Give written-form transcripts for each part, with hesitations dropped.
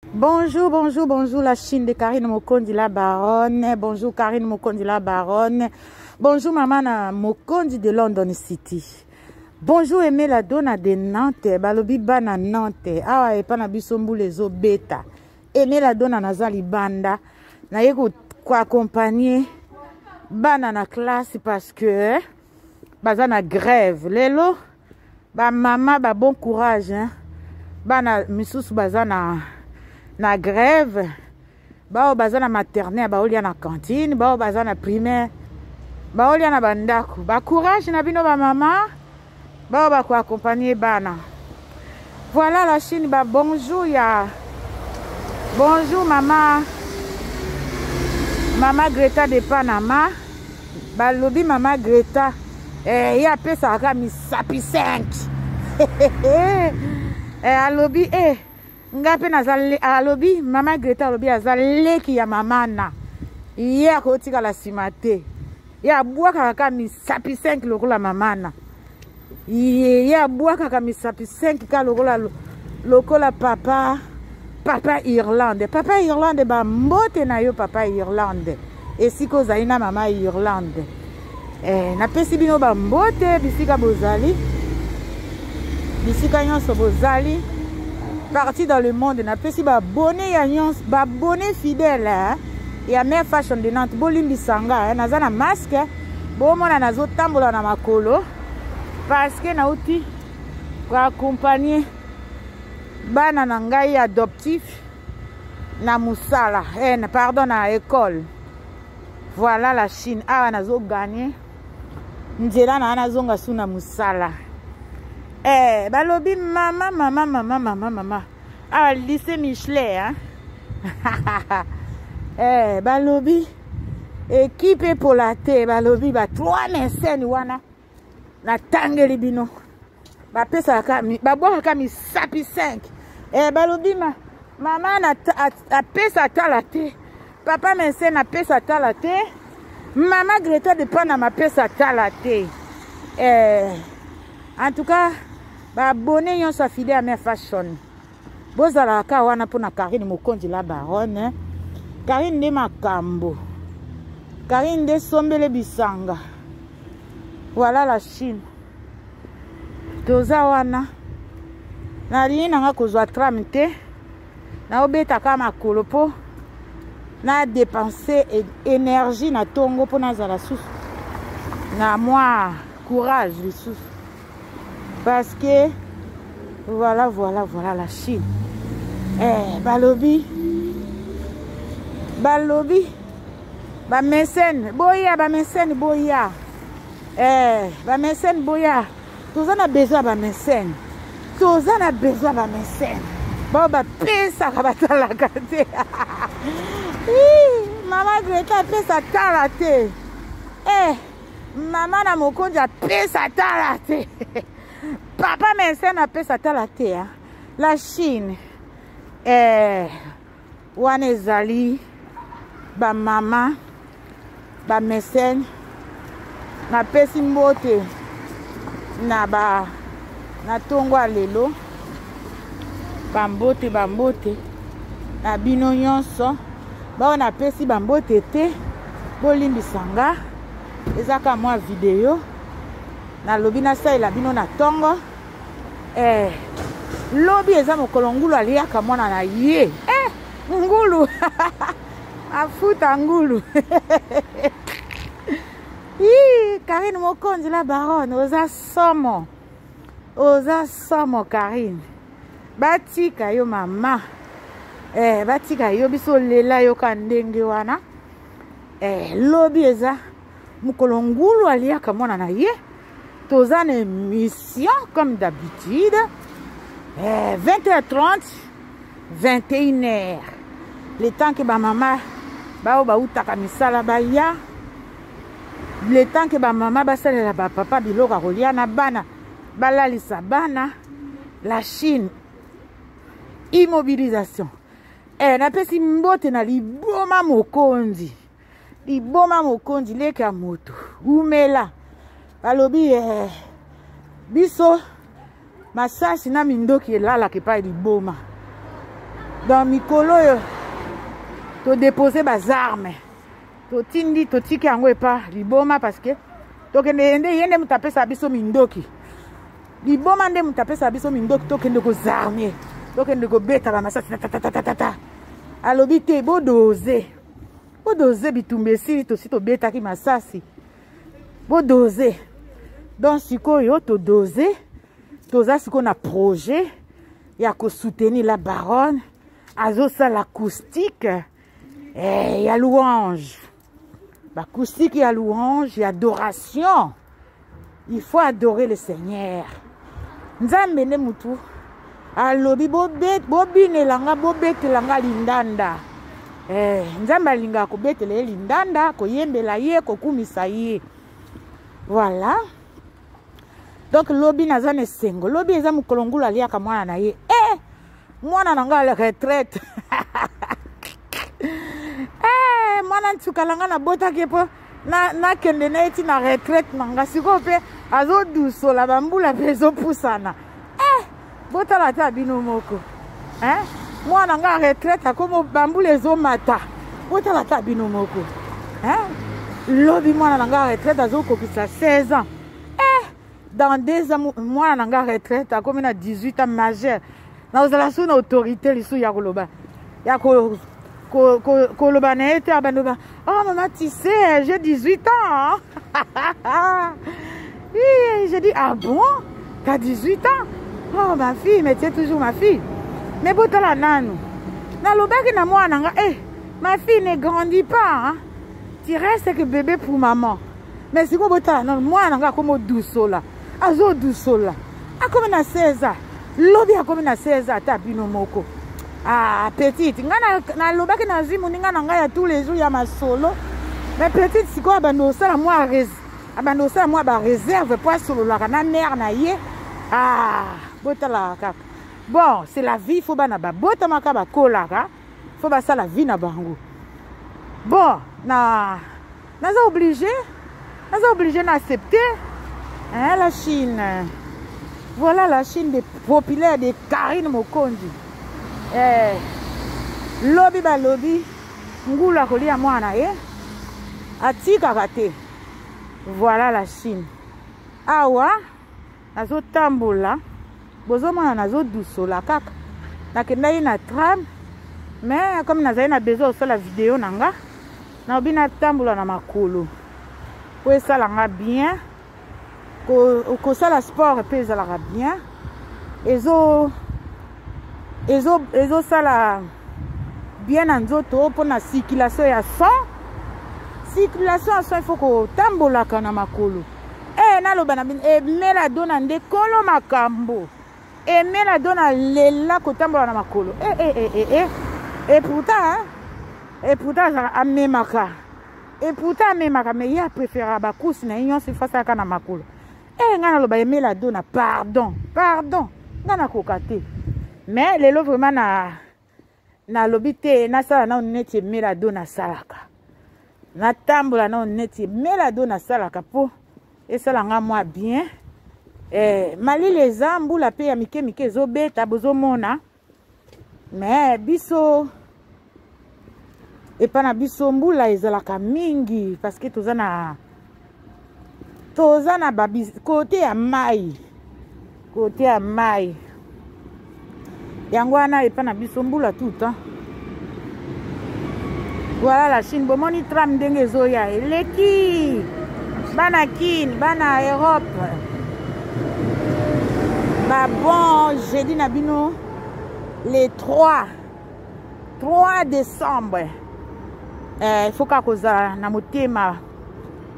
Bonjour, bonjour, bonjour la Chine de Karine Mokondi la baronne. Bonjour Karine Mokondi la baronne. Bonjour maman na Mokondi de London City. Bonjour Aimé la dona de Nantes, balobi bana Nantes. Awa epa na biso mbula ezobeta. Aimé la dona naza libanda. Naye ko accompagner bana na classe parce que baza na grève. Lelo ba mama ba bon courage hein? Bana misusu baza na na grève, bao baza na maternelle baolia na cantine, bao baza na primaire baolia na bandako. Ba courage na bino ba mama, bao ba ko accompagner bana. Voilà la Chine, ba bonjour ya bonjour mama, mama Greta de Panama. Balobi mama Greta ye apesaka misapi 5. Alobi nga pe naza alobi mama Greta alobi aza leki ya mama na ye, akotikala nsima te. Ye abwakaka kaka misapi 5 lokola mama na ye, ye abwakaka misapi 5 ka lokola papa, papa Irlande. Papa Irlande, ba mbote na yo papa Irlande, esika ozali na mama Irlande. Napesi bino ba mbote bisika bozali, bisika nyonso bozali parti dans le monde. Napesi ba abonné ya nyonso, ba abonné fidèle, hein, ya Mère Fashion de Nantes. Bolimbisanga, hein, naza na masque, bomona nazotambola na makolo parce que nauti koaccompagner bana na ngai adoptif na mosala, pardon, na école. Voilà la Chine. Awa nazo gagner nzela na nazonga su na mosala. Balobi mama, mama, mama, mama, mama. Awa lycée Michelet, hein? Balobi équipe epola te, balobi ba 3 mécènes wana natangeli bino, bapesaka babwakaka misapi 5. Balobi mama na apesa tala te, papa mécène apesa tala te, mama Greta de Panama apesa tala te. En tout cas ba abonné nyonso affilié à Mère Fashion, bozalaka wana mpona Karine Mokonzi la baronne. Karine nde makambo, Karine nde sombele bisanga. Voilà la Chine, toza wana. Nalingi nanga kozwa tram te, naobetaka makolo mpo na dépenser énergie na tongo mpo nazala susu na mwa courage lisusu, parce que voilà, voilà, voilà la Chine. Balobi, balobi ba mécène boya, ba mécène boya, ba mécène boya, toza na besoin ba mécène, toza na besoin ba mécène bao bapesaka batalaka te. Mama Greta apesa tala te, mama na mokonzi apesa tala te, papa mécène apesa tala te, hein? La Chine, wana ezali ba mama ba mécène. Napesi mbote na ba na ntongo ya lelo, bambote, bambote na bino nyonso. Bao napesi bambote te, bolimbisa nga, eza ka mwa video nalobi nasalela bino na ntongo. Lobi eza mokolo ngulu aliaka mwana na ye. Ngulu afuta ngulu. Ii, Karine Mokonzi la baronne, oza somo, oza somo Karine. Batika yo mama, batika yo, biso lela yoka ndenge wana. Lobi eza mokolo ngulu aliaka mwana na ye. Toza na émission comme d'habitude, 20h30 21h, le temps que ba mama bao bautaka misala baya, le temps que ba mama basalela ba papa biloko ya kolia na bana, balalisa bana. La Chine, immobilisation. Napesi mbote na liboma mokonzi, liboma mokonzi leki ya moto umela. Balobi biso masasi na mindoki elalaka epai liboma. Donc mikolo oyo todepose bazarme, totindi, totiki yango epa liboma, parce que tokende ye nde, ye nde moto apesa biso mindoki. Liboma nde moto apesa biso mindoki, tokende kozarme, tokende kobeta bamasasi tatatatata. Alobi te, bodoze, bodoze, bitumba esili, tosi tobetaki masasi, bodoze. Donc sikoyo todoze, toza sikoyo na projet ya kosoutenir la baronne. Azosala acoustique ya louange, bacoustique ya louange, ya adoration. Il faut adorer le Seigneur. Nzambe nde mutu alobi bobinela nga, bobetela nga lindanda. Nzambe alingaka kobetela ye lindanda, koyembela ye, kokumisa ye. Voilà. Donc lobi naza na esengo. Lobi eza mokolo ngulu aliaka mwana na ye. Mwana na nga retraite, mwana ntsukala nga nabotaki mpo nakende na ye ti na retraite na nga. Sikoyo mpe azodusola, bambula mpe ezopusana. Botala ata bino moko, eh? Mwana nga retraite akomo, bambula ezomata. Botala ata bino moko, eh? Lobi mwana na nga retraite azokokisa 16 ans. Dans 2 ans mwana na nga retraite akomi na 18 ans, majeur. Nazala su na autorité lisusu ya koloba, ya koloba na ye te. Abando ba: "Oh maman, tu sais, j'ai 18 ans." J'ai dit: "Ah bon, t'as 18 ans? Oh ma fille, mais tu es toujours ma fille." Mais botala nanu, nalobaki na mwana nga: "Eh ma fille, ne grandis pas, hein? Tu restes que bébé pour maman." Mais sikoyo botala nanu, mwana nga akomi odusola, azodusola, akomi na 16 ans. Lobi akomi na 16 ans. Ata bino moko. Ah petite, nga nalobaki nazwi moninga na ngai ya tous les jours ya masolo. Mais petite sikoyo abandi kosala mwa, abandi kosala mwa baréserve mpo asololaka na mare na ye. Ah, botalaka kaka. Bon, c'est la vie. Faut bana babotamaka, bakolaka, faut basala vie na bango. Bon, na naza obligé, naza obligé na accepter, hein, la Chine. Voilà la Chine des populaire de Karine Mokonzi. Lobi balobi ngulu akolia mwana ye atikaka te. Voilà la Chine. Awa nazotambola, bozomona nazodusola kaka. Nakendaki na tram, mais comme nazali na besoin kosala video na nga, nalobi natambola na makolo po esala nga bien. Kosala sport mpe ezalaka bien, ezosala bien na nzoto mpona circulation ya sang. Circulation ya sang, il faut kotambolaka na makolo. Naloba na bino, emela do na nde kolo makambo, emela do na lela kotambola na makolo. Et pourtant, hein? Et pourtant amemaka, et pourtant amemaka, mais ye apréférera bacourses na ye nyonso ifo asalaka na makolo. Ngai naloba emela do na pardon, pardon, ngai nakoka te. Mais lelo vraiment na nalobi te, nasala nano neti emela do nasalaka, natambola nano neti emela do nasalaka mpo esala nga mwa bien. Malili eza, mbula mpe ya mike mike ezobeta, bozomona. Mais biso, epa na biso mbula ezalaka mingi parce que toza na côté ya mai, côté ya mai. Yango wana epa na biso mbula tout temps. Voilà la Chine. Bomoni tram ndenge ezoya, eleki. Bana Kine, bana Europe, babon jeudi na bino le 3 décembre. Il faut kaka kozala na motema,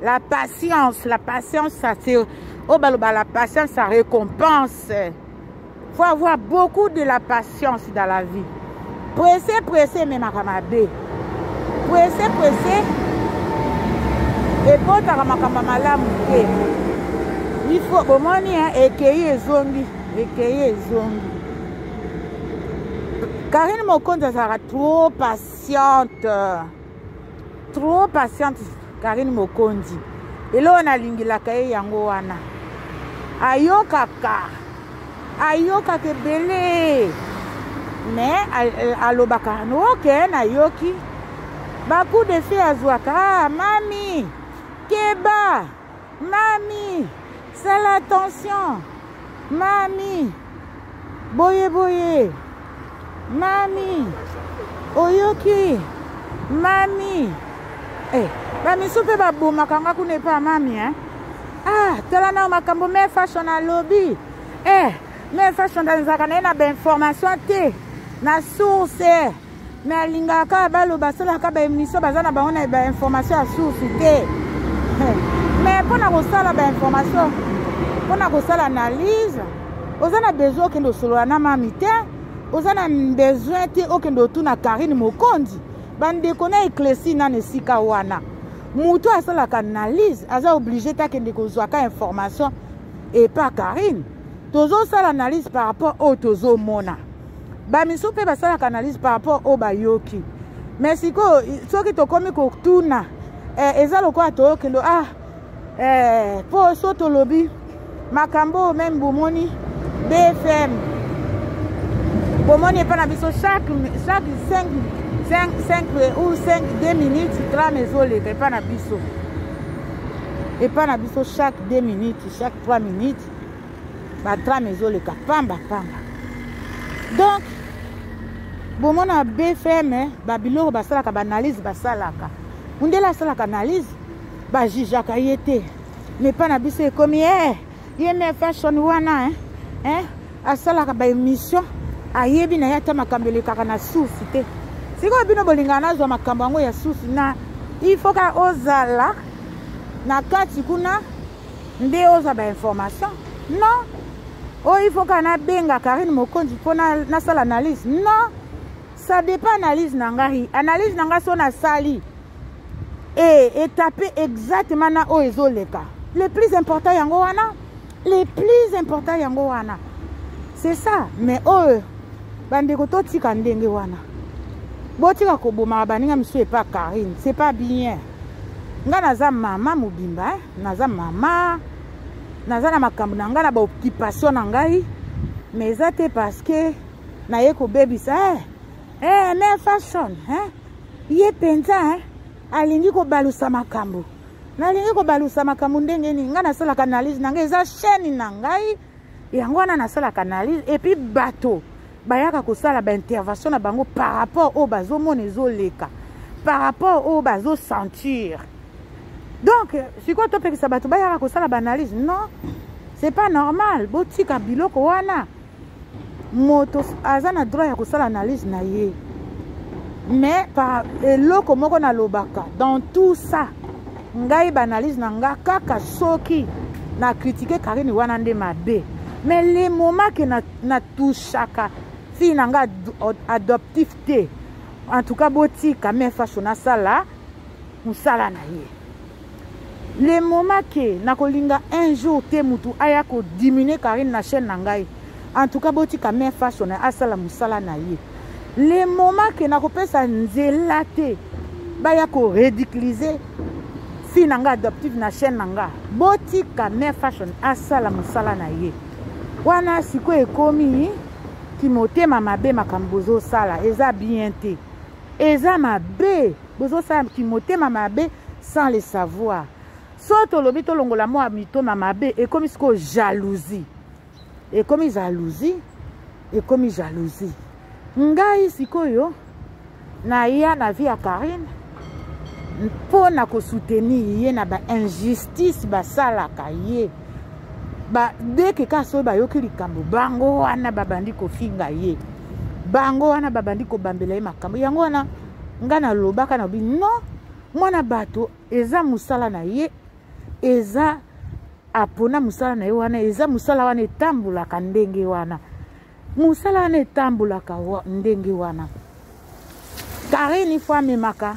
la patience. La patience, ça c'est oyo baloba, la patience, ça récompense. Faut avoir beaucoup de la patience dans la vie. Pressé pressé ememaka mabe, pressé pressé ebotaka makambo malamu te. Il faut bomoni ekei ezongi, ekei ezongi. Karine Mokonzi azalaka trop patiente, trop patiente. Karine Mokonzi, eloko nalingelaka ye yango wana, ayokaka, ayokaka ebele. Mais alobaka ok, nayoki bacoup de fil azwaka, ah, mami keba, mami sala attention, mami boye boye, mami oyoki, mami eh, bamisu mpe babomaka nga kuna epa mami eh? Ah, tala nao makambo me fashion alobi eh, me fashion azalaka na ye na bainformation te na source, me alingaka kaka baloba, asalaka baémission, baza na bango na bainformation ya source te. Mais mpo na kosala bainformation, mpo na kosala analyse, oza na besoin okende osolola na mami te, oza na besoin te okende otuna Karine Mokonzi. Bandeko na eklesi nano esika wana, moto asalaka analyse aza obligé te akende kozwaka information epa Karine. Tozosala analyse par rapport oyo tozomona, bamisu mpe basalaka analyse par rapport oyo bayoki. Mais sikoyo soki tokomi kotuna eh, eza lokola toyokende ah, eh, mpo so tolobi makambo oyo meme bomoni BFM, bomoni epa na biso chaque 5 5 5 ou 5 2 minutes tram ezoleka epa na biso, epa na biso chaque 2 minutes, chaque 3 minutes batram ezoleka pamba pamba. Donc bomona BFM, babiloko basalaka, baanalyse basalaka, mundele asalaka analyse, bajugeaka ye te. Mais mpa na biso ekomi eh, ye me fashion wana eh, eh, asalaka baémission, ayebi na ye ata makambo elekaka na source te. Sikoyo bino bolingaka nazwa makambo yango ya source na il faut ka ozala na kati kuna nde ozwa bainformation? Non. Oyo il faut ka nabenga Karine Mokonzi mpo nasala analyse? Non, ça dépend analyse na ngai. Analyse na ngai so nasali e etape exactement na oyo ezoleka, le plus important yango wana, le plus important yango wana, c'est ça. Mais oyo bandeko, totika ndenge wana, botika kobomaka baninga misusu epa Karine, c'est pas bien. Nga naza mama mobimba eh? Naza mama, naza na makambo na ngai, na baoccupation na ngai, mais eza te parce que naye kobebisa eh? Eh, mais fashion eh? Ye mpenza eh? Alingi kobalusa makambo. Nalingi kobalusa makambo ndenge nini? Ngai nasalaka analyse na ngai, eza chaîne na ngai yango wana nasalaka analyse, et puis bato bayaka kosala baintervention na bango par rapport oyo bazomona ezoleka, par rapport oyo bazosentir. Donc sikoyo topekisa bato bayaka kosala baanalyse? Non, c'est pas normal. Botika biloko wana. Moto aza na droit ya kosala analyse na ye, mais par eloko moko nalobaka dans tout ça, ngai baanalyse na nga kaka soki na critique Karine, wana nde mabe. Mais le moment ke natouchaka fille na nga adoptif te, en tout cas botika me faso nasala mosala na ye. Le moment ke nakolinga un jour te mutu aya kodiminue Karine na chaîne na ngai, en tout cas botika me faso na asala mosala na ye. Le moment ke nakopesa nzela te baya koridiculiser fille na nga adoptive na chaîne na nga, botika me fashion asala mosala na ye. Wana sikoyo ekomi kimotema mabe. Makambo bozosala eza bien te, eza mabe. Bozosala kimotema mabe sans le savoir. So tolobi tolongola mwa mitoma mabe, ekomi sikoyo jalousie, ekomi jalousie, ekomi jalousie. Ngai sikoyo naya na vie ya Karine mpo na kosoutenir ye na bainjustice basalaka ye. Deke kaka soki bayoki likambo, bango wana babandi kofinga ye, bango wana babandi kobambela ye makambo. Yango wana ngai nalobaka na bi non, mwana bato eza mosala na ye, eza apona mosala na ye wana, eza mosala wana etambolaka ndenge wana, mosala wana etambolaka ndenge wana. Karine fo amemaka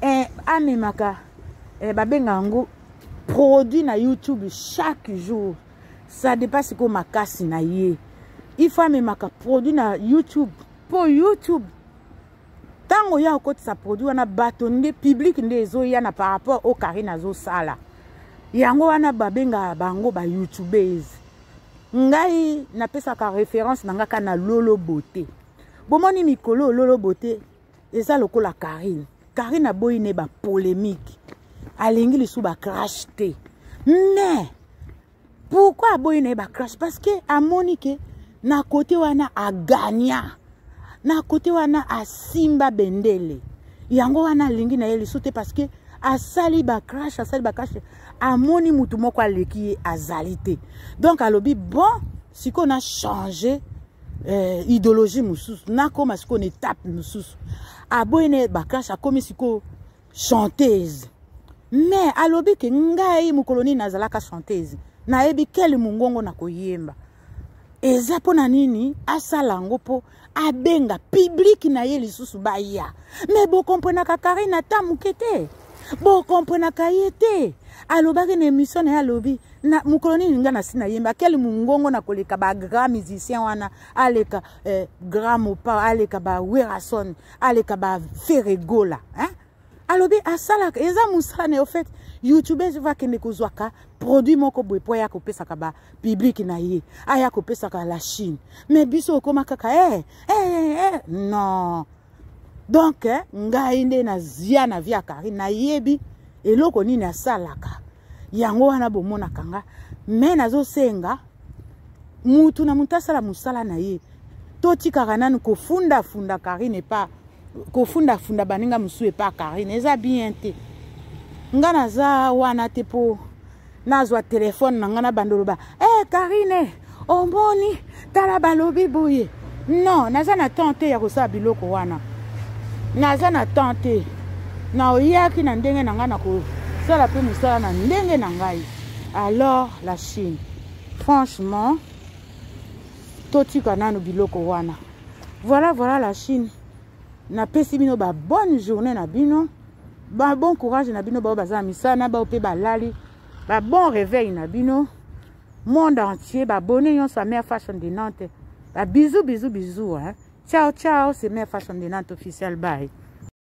eh, amemaka eh, babenga yango produit na YouTube chaque jour. Ça dépend sikoyo makasi na ye. Il faut amemaka produit na YouTube mpo YouTube ntango ya okotisa produit wana, bato nde public nde ezoya na par rapport oyo Karine azosala. Yango wana babengaka bango bayoutubers. Ngai napesaka référence na nga kaka na Lolo Beauté. Bomoni mikolo Lolo Beauté eza lokola Karine. Karine aboyi ne ba polémique. Alingi lisu ba crash te. Mais pourquoi aboyi na ye ba crash? Parce que amoni ke na côté wana agagna. Na côté wana asimba bendele. Yango wana alingi na ye lisu te parce que asali ba crash, asali ba crash, amoni mutu moko aleki ye azali te. Donc alobi bon, sikoyo na changer idéologie mosusu, nakoma sikoyo na étape mosusu. Aboyi na ye ba crash, akomi sikoyo chanteuse. Mais alobi ke ngai mokolo nini nazalaka chanteuse, nayebi kele mongongo na koyemba. Eza mpona nini asala yango? Mpo abenga public na ye lisusu baya. Me bokomprenaka Karine ata moke te, bokomprenaka ye te. Alobaki na émission na ye, alobi na mokolo nini nga nasi nayemba kele mongongo na koleka ba grand musicien wana, aleka grand Mopao, aleka ba Werason, aleka ba Ferre Gola, hein? Alobi asalaka, eza mosala na ye. Au fait, youtubeuse vakende kozwaka produit moko boye po aya kopesaka ba public na ye, aya kopesaka la Chine. Mais biso okoma kaka eh, non. Donc ngai nde nazia na vie ya Karine, nayebi eloko nini asalaka. Yango wana bomonaka nga. Me nazosenga mutu na mutu asala mosala na ye. Totikaka nanu kofundafunda Karine epa, kofundafunda baninga mosusu epa Karine, eza bien te. Nga naza wana te mpo nazwa telefone na nga na bando loba Karine omoni tala balobi boye. Non, naza na temps te ya kosala biloko wana, naza na temps te. Na oyaki na ndenge na ngai, na kosala mpe mosala na ndenge na ngai. Alors la Chine, franchement, totika nanu biloko wana. Voilà, voilà la Chine. Napesi bino ba bonne journée na bino, ba bon courage na bino bao baza na misala, na bao mpe balali, ba bon réveil na bino monde entier, ba abonné nyonso ya Mère Fashion de Nantes. Ba bisous, bisous, bisous, hein. Ciao, ciao, c'est Mère Fashion de Nantes officiel. Bye.